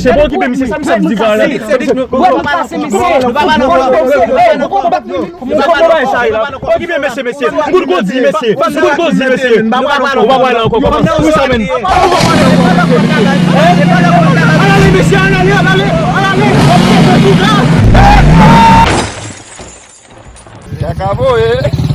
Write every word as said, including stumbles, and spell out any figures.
mesye, pa okipe misye, sa misye ap di la. Wè, nou kase, mesye. Nou pa pale ankò. Kòman bay sa ye la? Okipe mesye, mesye. M kout kondi, mesye. M kout kondi, mesye. Ou pa pale ankò. Kòman sa, men? Alale, mesye, alale, alale, alale. Kaka voye.